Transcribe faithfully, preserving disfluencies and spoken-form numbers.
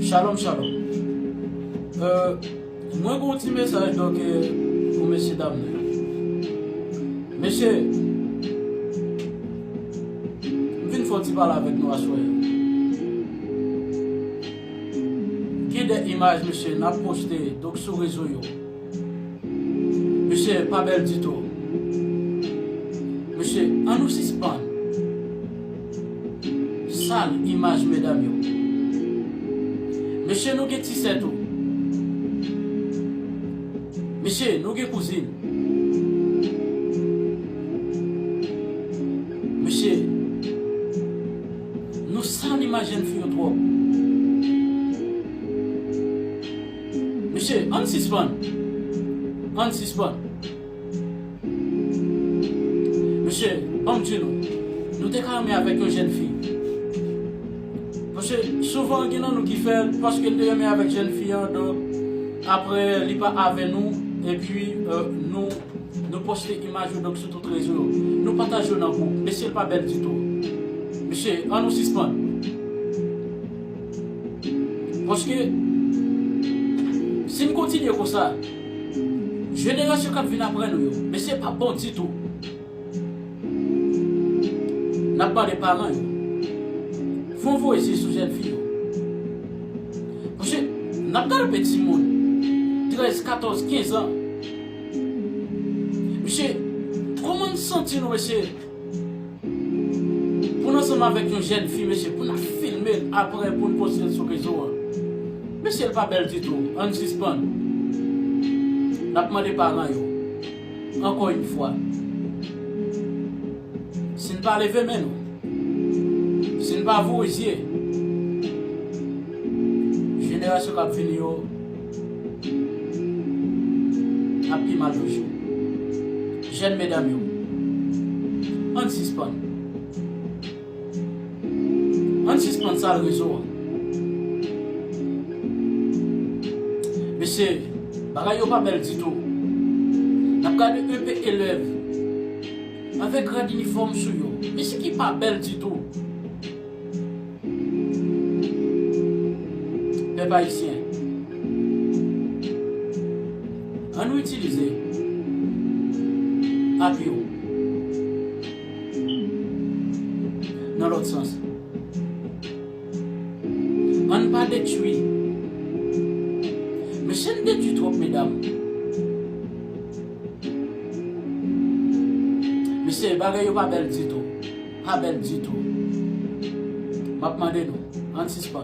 Shalom, shalom. Euh, mwen gen yon ti mesaj donk, euh, pou mesye dam nan. Mesye, m vin fè yon ti pale avèk nou aswè. Gen de imaj, mesye, n ap poste donk sou rezo yo. Mesye, pa bèl ditou. Mesye, ann nou sispann sal imaj medam yo. Mesye, nou gen ti sè tou. Mesye, nou gen kouzin. Mesye, nou sal imaj jèn fi yo twòp. Mesye, ann sispann. Ann sispann. Mesye, ban m di nou, nou te ka renmen avèk yon jèn fi. Paske souvan, gen nan nou ki fè l, paske l te renmen avèk jèn fi an, donk, apre, li pa avè nou, epi, euh, nou, nou poste imaj yo, donk, sou tout rezo yo. Nou pataje yo nan gwoup. Mesye, l pa bèl ditou. Mesye, ann nou sispann. Paske, si n kontinye konsa, jenerasyon k ap vin apre nou yo, mesye, p ap bon ditou. N ap mande paran yo, fè yon voye zye sou jèn fi yo. Paske, n ap gade yon timoun, trèz, katòz, kenz an. Mesye, kòman n santi nou, mesye? Pou n ansanm avèk yon jèn fi, mesye, pou n ap filme l apre, pou n poste l sou rezo a. Mesye, l pa bèl ditou. Ann sispann. N ap mande paran yo, ankò yon fwa, si n pa leve men nou, si n pa voye zye, jenerasyon k ap vini yo ap pi mal toujou. Jèn medam yo, ann sispann. Ann sispann sal rezo a. Mesye, bagay yo pa bèl ditou. N ap gade E P elèv avèk rad inifòm sou yo. Mesye, ki pa bèl ditou. Pèp ayisyen, ann nou itilize app yo nan lòt sans. Ann pa detwi. Mesye, n detwi twòp, medam. Mesye, bagay yo pa bèl ditou. Pa bèl ditou. M ap mande nou, ann sispann.